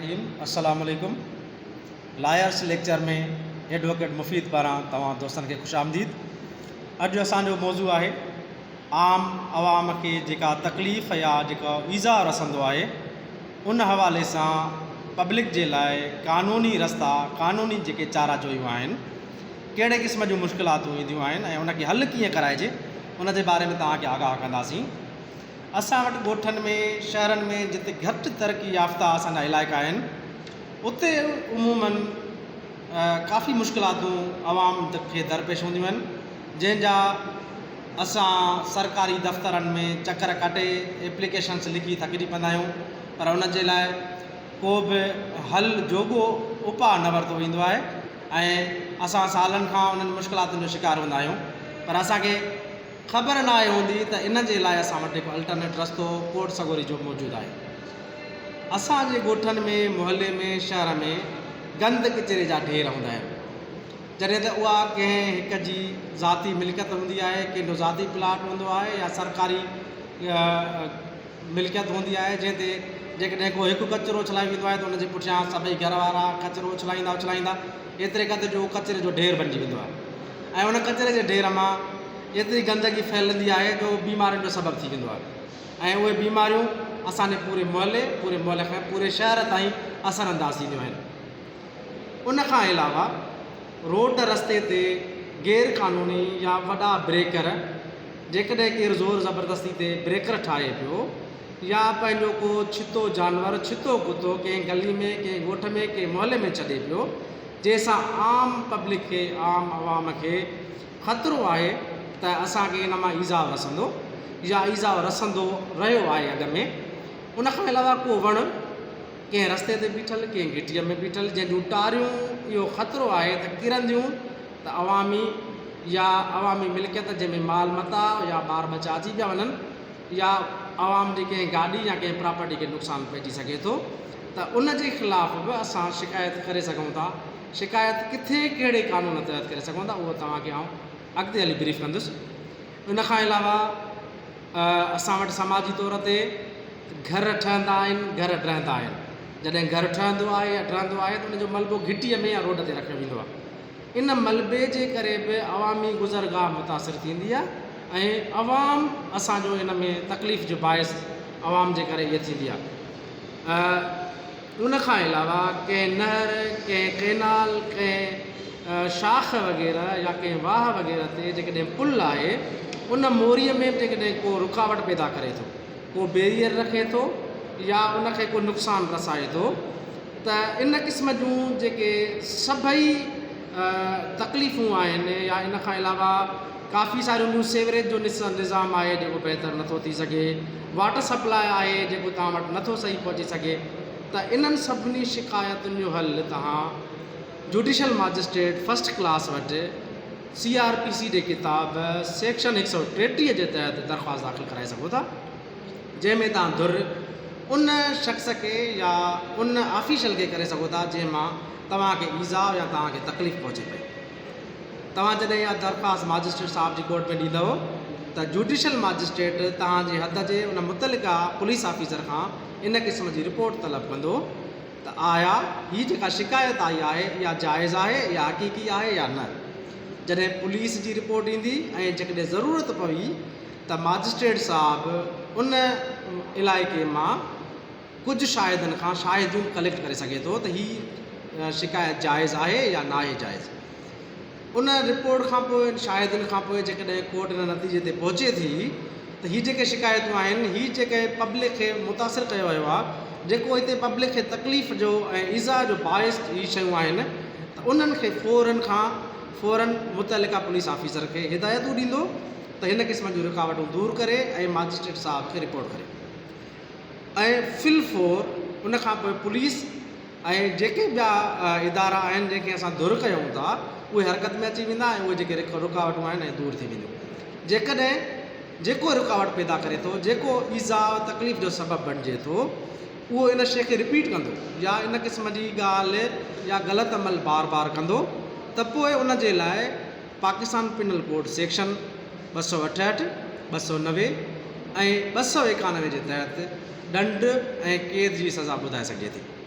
الرحيم السلام عليڪم لائرس ليڪچر ۾ ايڊووڪيٽ مفيد پاران توهان دوستن کي خوش آمديد اڄ اسان جو موضوع آهي عام عوام کي جيڪا تڪليف يا جيڪو ايذاء رسندو آهي ان حوالي سان پبلڪ جي لاء قانوني رستا قانوني جيڪي چارا جويون آهن ڪهڙي قسم جون مشڪلاتون اينديون آهن ۽ ان کي حل ڪيئن ڪرائجي ان جي باري ۾ توهان کي آگاهه ڪنداسين اسان وٽ ڳوٺن ۾ شهرن ۾ جتي گهٽ ترقي يافته اسان جا علائقا آهن اتي عموماً ڪافي مشڪلاتون عوام کي درپيش هونديون آهن جنهن جا اسان سرڪاري دفترن ۾ چڪر ڪاٽي ايپليڪيشنس لکي ٿڪجي پوندا آهيون پر ان جي لاء ڪو به حل جوڳو اپاء نه ورتو ويندو آهي ۽ اسان سالن کان انهن مشڪلاتن جو شڪار هوندا آهيون پر اسان کي خبر ناهي هوندي ته ان جي لاء اسان وٽ هڪ الٽرنيٽ رستو ڪوٽ سڳوري جو موجود آهي. اسان جي ڳوٺن ۾ محلي ۾ شهر ۾ گند ڪچري جا ڍير هوندا آهن. جڏهن ته اها ڪنهن هڪ جي ذاتي ملڪيت هوندي آهي، ڪنهن جو ذاتي پلاٽ هوندو آهي يا سرڪاري ملڪيت هوندي آهي جنهن تي جيڪڏهن ڪو هڪ ڪچرو اڇلائي ويندو آهي ته ان جي پٺيان سڀئي گهر وارا ڪچرو اڇلائيندا اڇلائيندا ايتري قدر جو اهو ڪچري جو ڍير بنجي ويندو آهي. ۽ ان ڪچري جي ڍير مان ايتري گندگي ڦهلندي آهي جو بيمارين جو سبب ٿي ويندو آهي ۽ اهي بيماريون اسان جي پوري محلي، پوري محلي کان پوري شهر تائين اثر انداز ٿينديون آهن. ان کان علاوه روڊ رستي تي غير قانوني يا وڏا بريڪر جيڪڏهن ڪير زور زبردستي تي بريڪر ٺاهي پيو يا پنهنجو ڪو ڇتو جانور، ڇتو ڪتو ڪنهن گلي ۾ ڪنهن ڳوٺ ۾ ڪنهن محلي ۾ ڇڏي پيو جنهن سان عام پبلڪ کي، عام عوام کي خطرو آهي ته اسان کي ان مان ايذاء رسندو يا ايذاء رسندو رهيو آهي اڳ ۾. ان کان علاوه ڪو وڻ ڪنهن رستي تي بيٺل، ڪنهن گهٽيء ۾ بيٺل جنهن جون ٽاريون اهو خطرو آهي ته ڪرنديون ته عوامي يا عوامي ملڪيت جنهن ۾ مال متاع يا ٻار ٻچا اچي پيا وڃن، يا عوام جي ڪنهن گاڏي يا ڪنهن پراپرٽي کي نقصان پهچي سگهي ٿو ته ان جي خلاف به اسان شڪايت ڪري سگهون ٿا شڪايت ڪٿي ڪهڙي قانون تحت ڪري سگهون ٿا اهو توهان کي آئون اڳتي هلي بريف ڪندس ان کان علاوه اسان وٽ سماجي طور تي گهر ٺهندا آهن گهر ڊهندا آهن جڏهن گهر ٺهندو آهي يا ڊهندو آهي ته ان جو ملبو گهٽيء ۾ يا روڊ تي رکيو ويندو آهي ان ملبي جي ڪري به عوامي گذرگاهه متاثر ٿيندي آهي ۽ عوام اسان جو ان ۾ تڪليف جو باعث عوام جي ڪري اها ٿيندي آهي ان کان علاوه ڪنهن نهر ڪنهن ڪئنال ڪنهن شاخ وغيره يا ڪنهن واهه وغيره تي جيڪڏهن پل آهي ان موريء ۾ به جيڪڏهن ڪو رڪاوٽ پيدا ڪري ٿو ڪو بيريئر رکي ٿو يا ان کي ڪو نقصان رسائي ٿو ته ان قسم جون جيڪي سڀئي تڪليفون آهن يا ان کان علاوه ڪافي ساريون ٻيون سيوريج جو نظام آهي جيڪو بهتر نٿو ٿي سگهي واٽر سپلاء آهي جيڪو توهان وٽ نٿو صحيح پهچي سگهي ته انهن سڀني شڪايتن جو حل توهان جوڊيشل ماجسٽريٽ فرسٽ ڪلاس وٽ سي آر پي سي جي ڪتاب سيڪشن 133 جي تحت درخواست داخل ڪرائي سگهو ٿا. جنهن ۾ توهان ڌر ان شخص کي يا ان آفيشل کي ڪري سگهو ٿا جنهن مان توهان کي ايذاء يا توهان کي تڪليف پهچي پئي. توهان جڏهن اها درخواست ماجسٽريٽ صاحب جي ڪورٽ ۾ ڏيندؤ ته جوڊيشل ماجسٽريٽ توهان جي حد جي ان متعلقه پوليس آفيسر کان ان قسم جي رپورٽ طلب ڪندو ته آيا هي جيڪا شڪايت آئي آهي اها جائز آهي يا حقيقي آهي يا نه. جڏهن پوليس جي رپورٽ ايندي ۽ جيڪڏهن ضرورت پوي ته ماجسٽريٽ صاحب ان علائقي مان ڪجهه شاهدن کان شاهديون به ڪليڪٽ ڪري سگهي ٿو ته هي شڪايت جائز آهي يا ناهي جائز. ان رپورٽ کان پوء ان شاهدين کان پوء جيڪڏهن ڪورٽ ان نتيجي تي پهچي ٿي ته هي جيڪي شڪايتون آهن هي جيڪي پبلڪ کي متاثر ڪيو ويو آهي جيڪو هتي پبلڪ کي تڪليف جو ۽ ايذاء جو باعث هي شيون آهن ته انهن کي فورن کان فورن متعلقه پوليس آفيسر کي هدايتون ڏيندو ته هن قسم جون رڪاوٽون دور ڪري ۽ ماجسٽريٽ صاحب کي رپورٽ ڪري ۽ في الفور ان کان پوء پوليس ۽ جيڪي ٻيا ادارا آهن جنهن کي اسان ڌر ڪيون ٿا اهي حرڪت ۾ اچي ويندا ۽ اهي جيڪي رڪاوٽون آهن اهي دور ٿي وينديون جيڪڏهن جيڪو رڪاوٽ پيدا ڪري ٿو جيڪو ايذاء تڪليف جو سبب بڻجي ٿو اهو ان شيء کي رپيٽ ڪندو يا ان قسم جي ڳالهه يا غلط عمل بار بار ڪندو ته پوء ان جي لاء پاڪستان پينل ڪوڊ سيڪشن 268، 290 ۽ 291 جي تحت ڏنڊ ۽ قيد جي سزا ٻڌائي سگهجي ٿي.